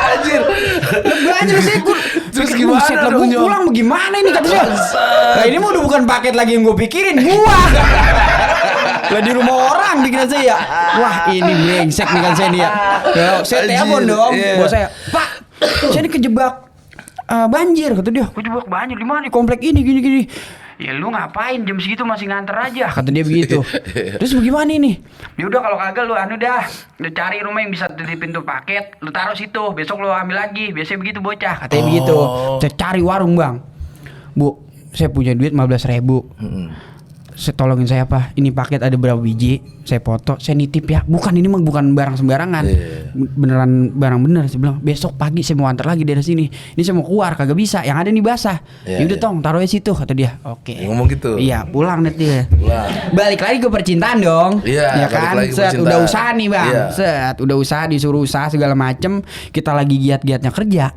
Anjir. Banyak sih gue. Terus gimana dong, gue pulang bagaimana ini kata dia. Nah ini mah udah bukan paket lagi yang gue pikirin, gua. Lah di rumah orang bikin saya. Wah ini brengsek nih kan saya nih ya. Saya telepon dong, bos saya. Pak, saya ini kejebak banjir kata dia. Kejebak banjir di mana? Di komplek ini gini. Ya lu ngapain jam segitu masih nganter aja kata dia begitu. Terus bagaimana ini? Ya udah kalau kagak lu lu cari rumah yang bisa di pintu paket, lu taruh situ, besok lu ambil lagi. Biasanya begitu bocah, katanya begitu. Saya cari warung, Bang. Bu, saya punya duit 15.000. Saya tolongin saya apa? Ini paket ada berapa biji? Saya foto, saya nitip ya. Bukan ini mah bukan barang sembarangan. Beneran barang bener. Saya bilang besok pagi saya mau antar lagi dari sini. Ini saya mau keluar kagak bisa. Yang ada nih basah. Ya udah tong taruh di situ kata dia. Oke. Ngomong gitu. Iya pulang net dia. Balik lagi ke percintaan dong. Iya kan. Set udah usaha nih bang. Set udah usaha disuruh usaha segala macem. Kita lagi giat-giatnya kerja.